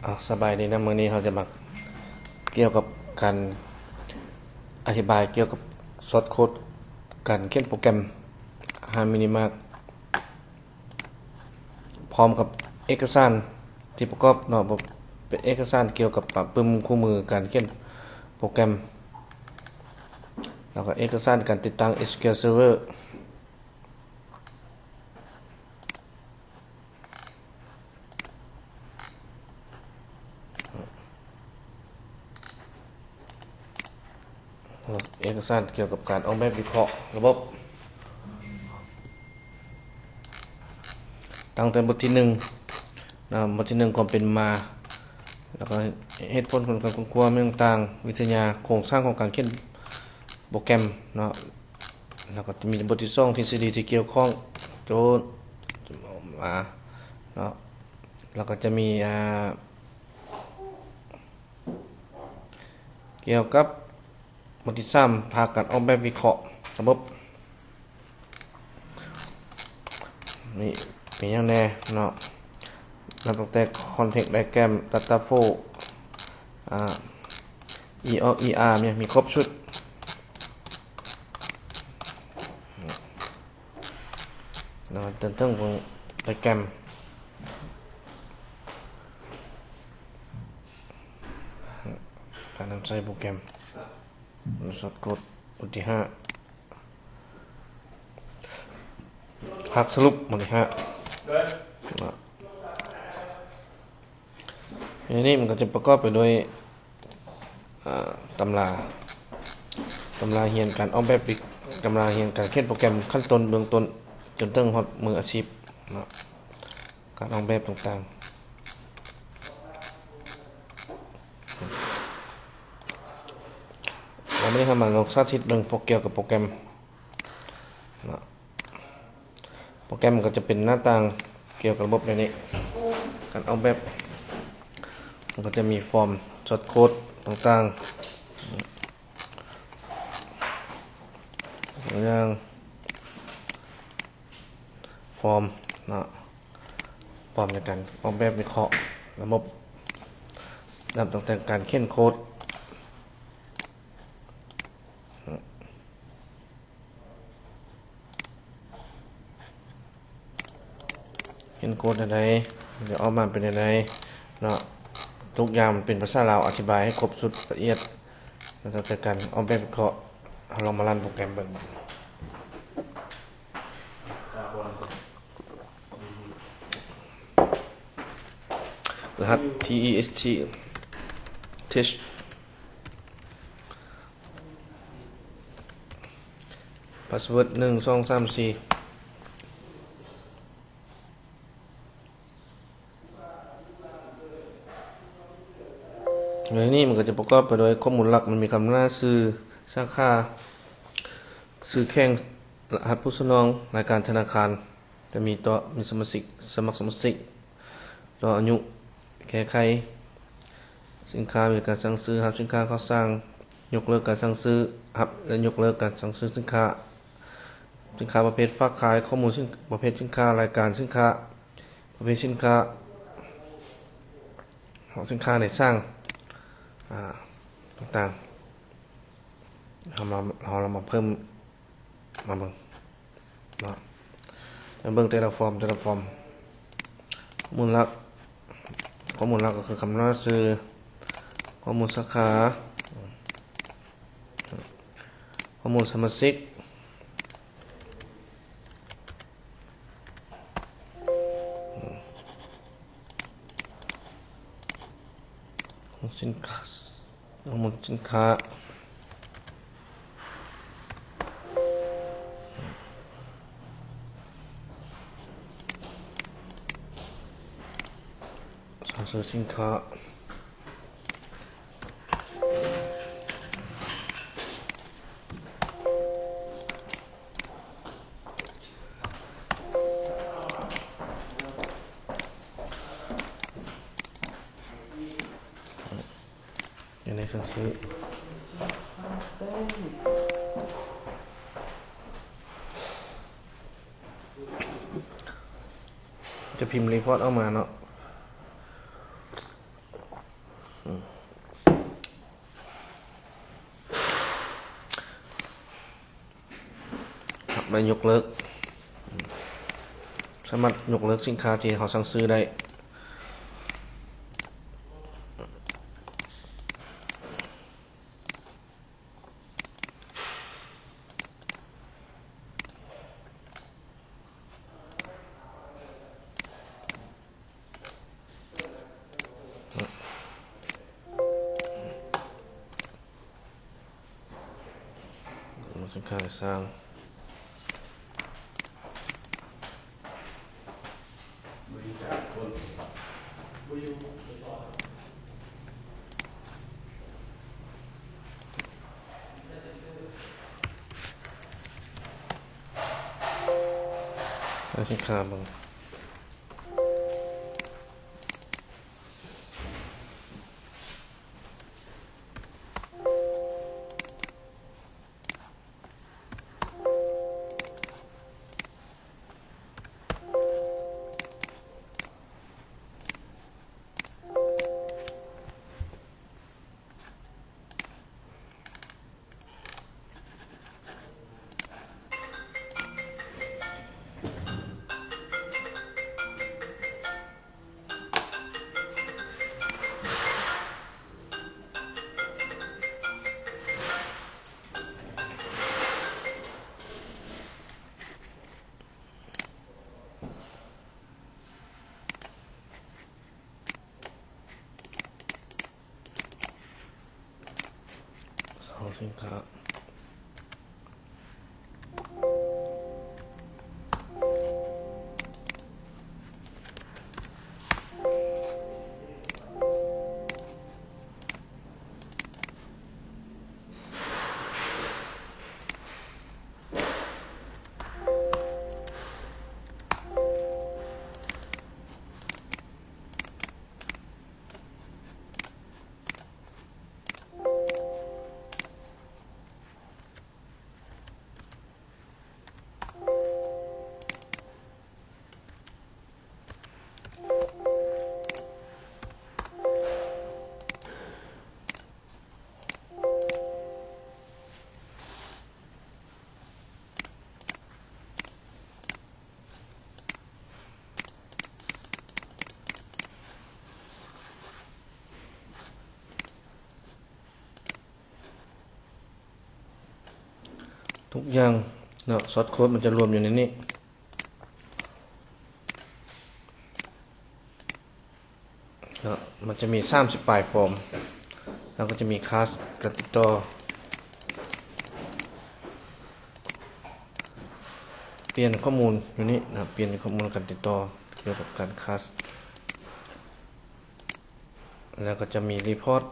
ອາ ສະບາຍດີນະ, ມື້ນີ້ເຮົາຈະມາກ່ຽວກັບການອະທິບາຍກ່ຽວກັບຊອດໂຄດການຂຽນໂປຣແກຣມ Harmony Mark ພ້ອມກັບເອກະສານທີ່ປະກອບເນາະ, ເປັນເອກະສານກ່ຽວກັບປະປຶ້ມຄູ່ມືການຂຽນໂປຣແກຣມ ແລ້ວກໍເອກະສານການຕິດຕັ້ງ SQL Server. ເອກະສານກ່ຽວກັບການອອກແບບວິເຄາະລະບົບ ຕັ້ງແຕ່ບົດທີໜຶ່ງນະ, ບົດທີໜຶ່ງຄວາມເປັນມາ ແລ້ວກໍເຫດຜົນຂອງການຄົ້ນຄວ້າແມ່ນຕ່າງໆ, ວິທະຍາ, ໂຄງສ້າງຂອງການຂຽນໂປຣແກຣມເນາະ, ແລ້ວກໍຈະມີບົດທີສອງ ທິດສະດີທີ່ກ່ຽວຂ້ອງໂຈນມາເນາະ, ແລ້ວກໍຈະມີ ອ່າ ກ່ຽວກັບບົດທີສາມ ພາກການອອກແບບວິເຄາະລະບົບ ມີ ມີຫຍັງແດ່ເນາະ, ນັບຕັ້ງແຕ່ Context Diagram, Data Flow, ອາ EOR ມີ ມີຄົບຊຸດ. ເນາະ ເຖິງຂອງໂປຣແກຣມ ການນຳໃຊ້ໂປຣແກຣມ ຊອດໂຄດ ບົດທີຫ້າ ພາກສະຫຼຸບ ບົດທີຫ້າ ເນາະ. ໃນນີ້ມັນກໍຈະປະກອບໄປດ້ວຍ ເອີ ຕຳລາ ຕຳລາຮຽນການອອກແບບ ຕຳລາຮຽນການຂຽນໂປຣແກຣມຂັ້ນຕົ້ນເບື້ອງຕົ້ນ ຈົນເຖິງຮອດມືອາຊີບເນາະ, ການອອກແບບຕ່າງໆ. ແລ້ວມື້ນີ້ເຮົາມາລອງສາທິດເບິ່ງພວກກ່ຽວກັບໂປຣແກຣມເນາະ. ໂປຣແກຣມກໍຈະເປັນໜ້າຕ່າງກ່ຽວກັບລະບົບແນວນີ້ ການອອກແບບ ມັນກໍຈະມີຟອມຊອດໂຄດຕ່າງໆ ຕົວຢ່າງຟອມເນາະ, ຟອມໃນການອອກແບບວິເຄາະລະບົບ ນັບຕັ້ງແຕ່ການຂຽນໂຄດ ຂຽນໂຄດແນວໃດ ມັນຈະອອກມາເປັນແນວໃດເນາະ, ທຸກຢ່າງມັນເປັນພາສາລາວ ອະທິບາຍໃຫ້ຄົບຊຸດລະອຽດ ແລ້ວແຕ່ການອອກແບບວິເຄາະ. ເຮົາລອງມາລັນໂປຣແກຣມເບິ່ງ. ລະຫັດ T E S T test password ໜຶ່ງ ສອງ ສາມ ສີ່. ໃນນີ້ມັນກໍຈະປະກອບໄປດ້ວຍຂໍ້ມູນຫຼັກ, ມັນມີຄຳນຳໜ້າຊື່ສາຂາ, ຊື່ແຂວງ, ລະຫັດຜູ້ສະໜອງ, ລາຍການທະນາຄານ, ຈະມີຕໍ່, ມີສະມາຊິກ, ສະໝັກສະມາຊິກ, ຕໍ່ອາຍຸ, ແກ້ໄຂສິນຄ້າ, ມີການສັ່ງຊື້, ຮັບສິນຄ້າເຂົ້າສັ່ງ, ຍົກເລີກການສັ່ງຊື້, ຮັບ ແລະ ຍົກເລີກການສັ່ງຊື້ສິນຄ້າ, ສິນຄ້າປະເພດຝາກຂາຍ, ຂໍ້ມູນສິນ, ປະເພດສິນຄ້າ, ລາຍການສິນຄ້າ, ປະເພດສິນຄ້າ, ຂອງສິນຄ້າໃນຊ່າງ, ອາ, ຕ່າງໆ. ເຮົາມາ, ເຮົາລອງມາເພີ່ມ, ມາເບິ່ງເນາະ, ມາເບິ່ງແຕ່ລະຟອມ, ແຕ່ລະຟອມ. ຂໍ້ມູນຫຼັກ, ຂໍ້ມູນຫຼັກກໍຄືຄຳນຳໜ້າຊື່, ຂໍ້ມູນສາຂາ, ຂໍ້ມູນສະມາຊິກ, ຂອງສິນຄ້າ, ຂໍ້ມູນສິນຄ້າ, ສັ່ງຊື້ສິນຄ້າ. ຢູ່ໃນສັງສື ຈະພິມຣີພອດອອກມາເນາະ. ໄປຍົກເລີກ ສາມາດຍົກເລີກສິນຄ້າທີ່ເຮົາສັ່ງຊື້ໄດ້. ໃຫ້ສິນຄ້າເບິ່ງ. ສອງສິນຄ້າ. ທຸກຢ່າງເນາະ ຊອດໂຄດມັນຈະລວມຢູ່ໃນນີ້ເນາະ. ມັນຈະມີສາມສິບປາຍຟອມ ແລ້ວກໍຈະມີຄາສການຕິດຕໍ່ ປ່ຽນຂໍ້ມູນຢູ່ນີ້ນະ ປ່ຽນຂໍ້ມູນການຕິດຕໍ່ກ່ຽວກັບການຄາສ ແລ້ວກໍຈະມີຣີພອດ